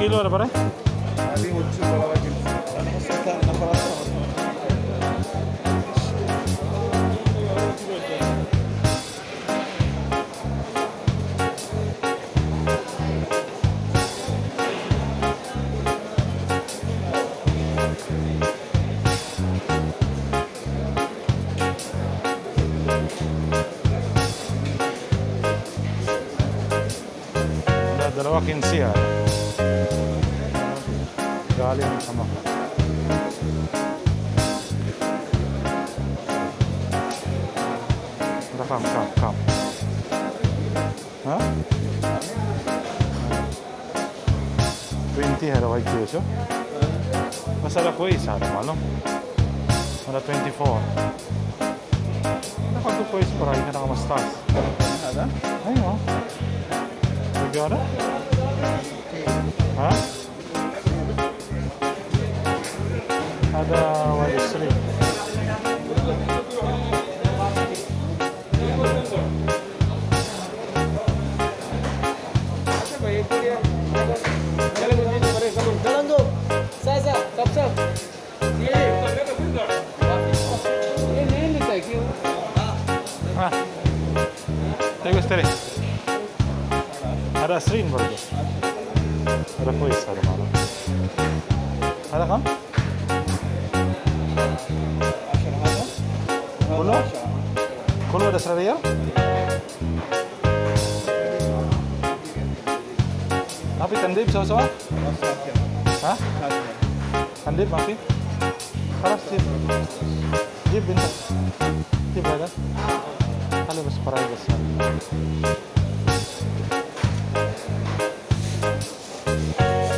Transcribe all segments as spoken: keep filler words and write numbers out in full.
Kilo na, pare? Dalawa kinse, ah. Galing sa mga. Come, come, come. Ha? Twenty, haraw ay kilo. Basta ra ko isa, ano, malo. Wala, twenty-four. Nakatukoy sa paray ka nakamastas. Ada? Ay, oh. Lagi, ada? Ha? Ada, what is three? Galango, sasa, sapsap. Ah. Tayo gusto rin. Ada screen, bro. Ada po isa, ada malo. Ada ka? Kuno? Kuno ada sa real? Apit ang dib sa usawa? Ha? Ang dib, apit? Para sa dib. Dib, binta. Dib, ada? Ano mas para sa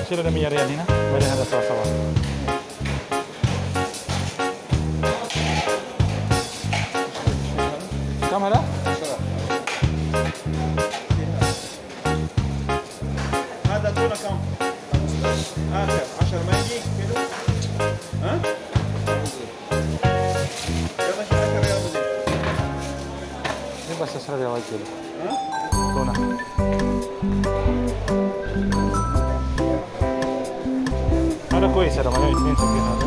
Sila na miyari yan, ha? Pwede na sa asawa. Kam, hala? هذا تونة كم؟ آخر عشر ما يجي كيلو؟ ها؟ يلا شو آخر يا أبو زيد؟ Di ba sa Sarayawan kilo? Ito na. Ano ko isa naman yun? Yun sa ginagawa.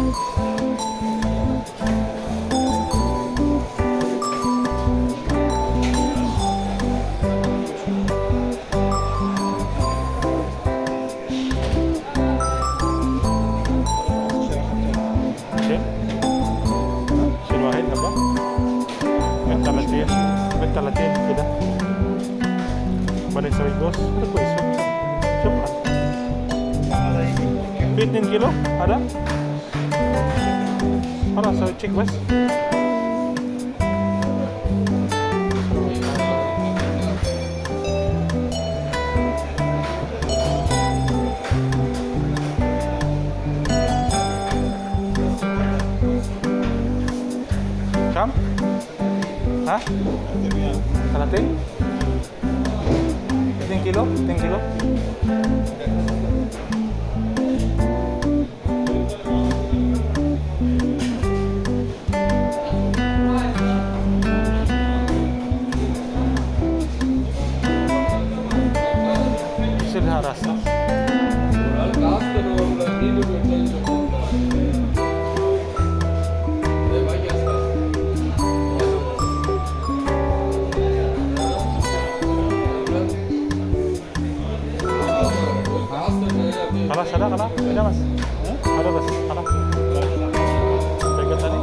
Okay. Silwahin na ba? May talatin. May talatin sila. Balik sa rigos. Ano po iso? Siyempre. Fifteen kilo? Ada? Para sa chick west. Kam? Ha? Kalating? Ten kilo? Ten kilo? Sila rasa. Kala, sada, kala. Pwede, mas. Ada, mas. Kala. Pegat tadi.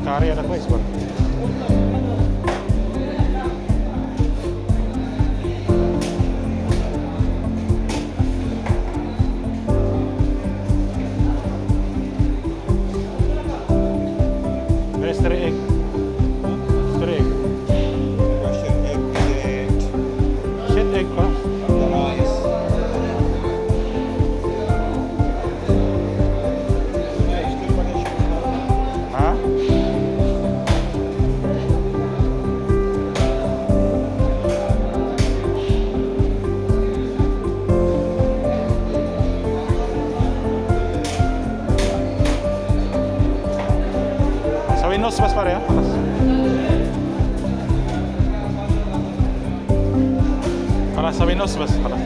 Ari na, boys, ba? There's three egg. Three egg. Question egg, eh, Shit egg pa. Rice. Ha? Sa Winos, mas pare, ha? Mas. Para sa Winos, mas pare.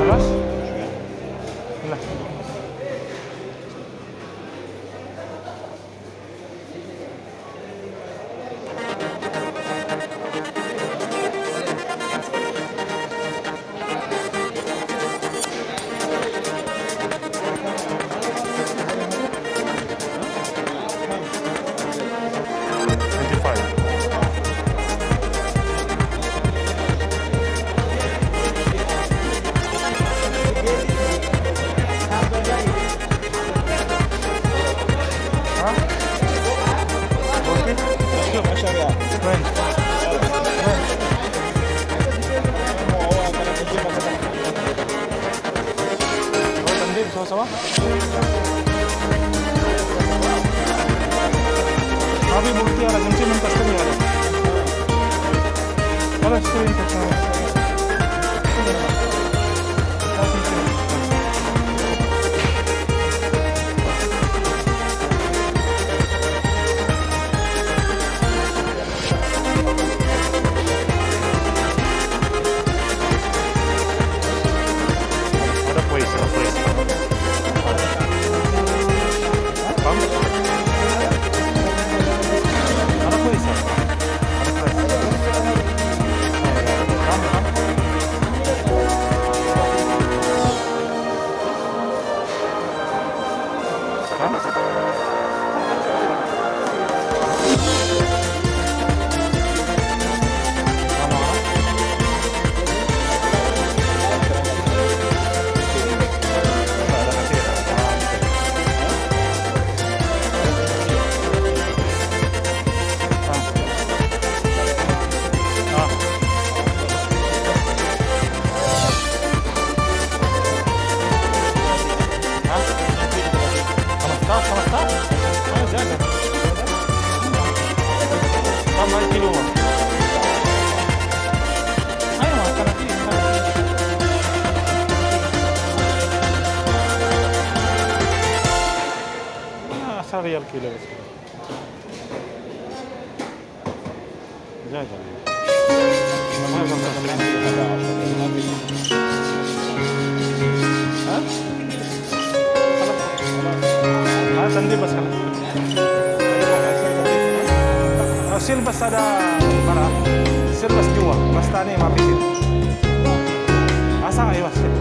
Alas? Wala. Twenty-five. Ha? Okay. When? When? Oh, tandem, sawa-sawa. Abi, bulti, ala, gansi man tas kami, ala. Ala, screen touch na. Ada, pues, ada, pues. Pam? Ada, pues, ah. Ada, pues. Pam, pam. Ha? Kamusta? Kamusta? Ano siya? Tama yung kinuha. Ay, mga sarap yun. Ah, serial killer. Ya, ya. Ha? Ah, tandi ba sa, ah, sil basta da para. Sil basta juwa. Basta ni mapisil. Asa kayo, sil?